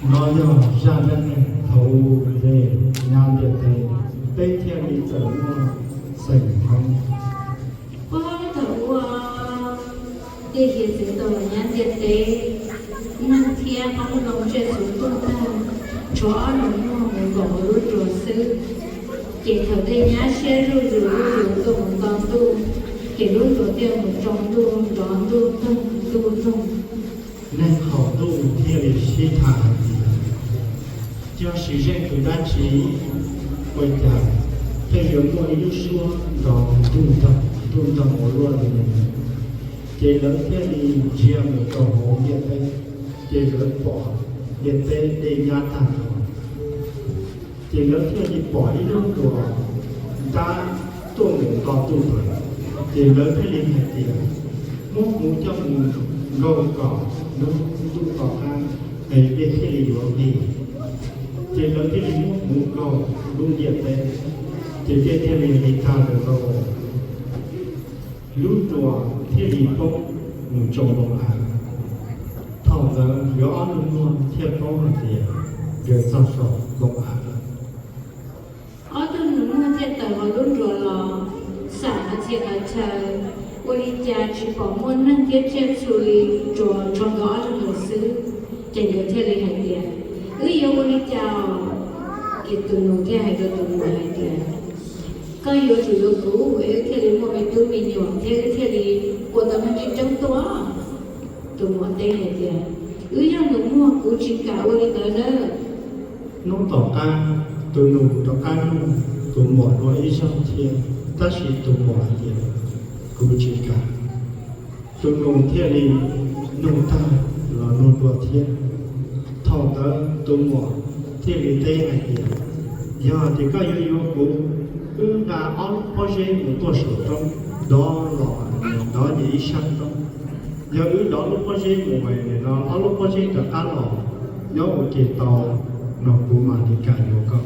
No yog zaj dab neeg thaum ub nyab ntiaj teb, peb thiaj li txawm muaj xeem Hmoob. Puag thaum ub, dej hiav txwv tau los nyab ntiaj teb, neeg thiab qoob loo tsiaj txhu tuaj tag, tshuav ob nus muag mus nkaum hauv lub nruas xwb. Ces thaum dej nyab siab zuj zus zuj zus tuaj mus nto ntuj, ces lub nruas thiaj mus tsoo ntuj nrov ntuj ntoog ntuj ntoog. Neeg qaum ntuj thiaj li sib tham hais tias, yog sim zeej tus dab tsi ua cas thiaj yuav muaj ib lub suab nrov ntuj ntoog ntuj ntoog ua luaj li no. Ces lawv thiaj li ntsia mus rau hauv ntiaj teb, ces lawv pom ntiaj teb dej nyab tag nrho. Ces lawv thiaj li pom ib lub nruas ntab tuaj mus nto ntuj pem. Ces lawv thiaj li hais tias, muab hmuv coj mus nkaug kom lub ntuj to qab es dej thiaj li yuav lig. Ces lawv thiaj li muab hmuv nkaug lub ntiaj teb, ces dej thiaj li lig tag lawm lauj. Lub nruas thiaj li poob mus rau npoo av. Thaum ntawd nkawd ob tug muag thiaj paub hais tias nkawd txog saum npoo av lawm. Ob tug nus muag thiaj tawm hauv lub nruas los, xam qhov txhia qhov chaw, ua li cas tsis pom muaj neeg thiab tsiaj txhu li, tsuas tshuav nkawd ob leeg lawm xwb. Ces nkawd thiaj li hais tias, wb yuav ua li cas? Ces tus nus thiaj hais rau tus muam hais tias, koj yuav tsum yuav kuv es wb thiaj li muaj me tub me nyuam thiab wb thiaj li ua tau neeg coob coob tuaj. Tus muam teb hais tias, wb yog nus muag, kuv tsis kam ua li ntawd nawb. Hnub tom qab, tus nus rov qab nug tus muam dua ib zaug thiab, tab sis tus muam hais tias, kuv tsis kam. Tus nus thiaj li nug tag los nug dua thiab. Thaum ntawd tus muam thiaj li teb hais tias, yog tias koj yuav yuav kuv, wb nqa ob lub pob zeb mus tuaj saum roob, dov los dov nyias ib sab roob. Yog wb dov lub pob zeb mus no ob lub pob zeb rov qab los nyob ua ke tau no kuv mam li kam yuav koj.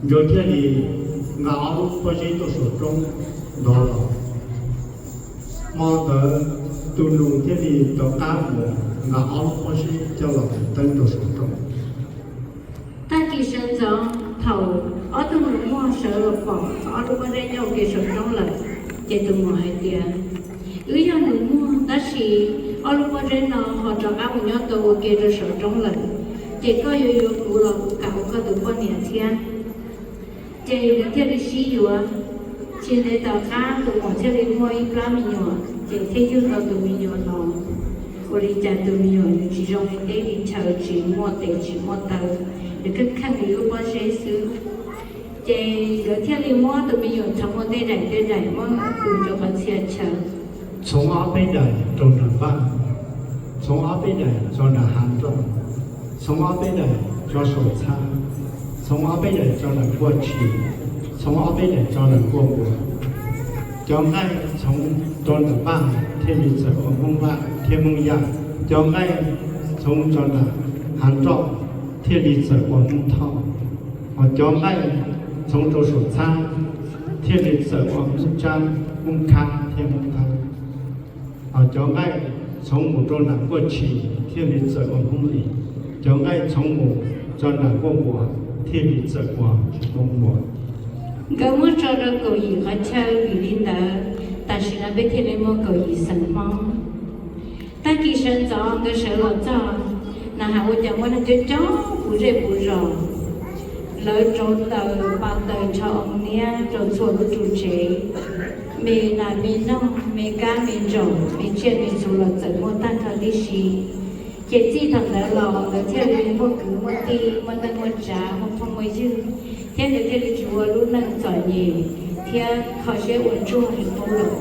Nkawd thiaj li nqa ob lub pob zeb tuaj saum roob dov los. Hmo ntawd tus nus thiaj li rov qab mus nqa ob lub pob zeb coj los teeb rau saum roob. Tag kis sawv ntxov thaum ob tug nus muag sawv los pom ob lub pob zeb nyob ua ke saum roob lawm, ces tus muam hais tias, wb yog nus muag tab sis ob lub pob zeb no ho rov qab mus nyob tau ua ke rau saum roob lawm, ces koj yuav yuav kuv los kuv kam ua koj tus poj niam thiab. Ces nkawd thiaj li sib yuav. Tsis ntev tom qab tus muam thiaj li muaj ib plab me nyuam, ces thiaj yug tau tus me nyuam los. Ua li cas tus me nyuam nws tsis zoo li teb li chaw, tsis muaj tes tsis muaj taw, nws kheej kheej li lub pob zeb xwb. Ces nkawd thiaj li muab tus me nyuam txhoov ua tej daim tej daim muab pw rau qhov txhia chaw. Txhoov ob peb daim rau nram vaj, txhoov ob peb daim tso nram hav nroj, txhoov ob peb daim tso saum txhab, txhoov ob peb daim tso nram kuaj tshis, txhoov ob peb daim tso nram kuaj npua. Cov nqaij txhoov rau nram vaj thiaj li txawm ua Hmoob Vaj thiab Hmoob Yaj. Cov nqaij txhoov tso nram hav nroj thiaj li txawm ua Hmoob Thoj. Hos cov nqaij txhoov rau saum txhab thiaj li txawm ua Hmoob Tsab, Hmoob Khab thiab Hmoob Thawb. Hos cov nqaij txhoov mus rau nram kuaj tshis thiaj li txawm ua Hmoob Lis. Cov nqaij txhoov mus tso nram kuaj npua thiaj li txawm ua Hmoob Muas. Nkawd muab tso rau kaum yim qhov chaw vim li ntawd, tam sim no peb thiaj li muaj kaum yim xeem Hmoob. Tag kis sawv ntxov nkawd sawv los txog, na has ua cas muaj neeg coob coob puv zej puv zos. Lawv rauv taws pa taws ntsho oo niab rau txhua lub ru tsev, me nas me noog, me kab me ntsaum, me tsiaj me txhu los txawm muaj tag nrho tib si. Ces txij thaum ntawd los nkawd thiaj li muaj kwv muaj tij, muaj neej muaj tsav, muaj phooj muaj ywg, thiab nkawd thiaj li tsis ua lub neej txom nyem thiab kho siab ua ntsuag li qub lawm.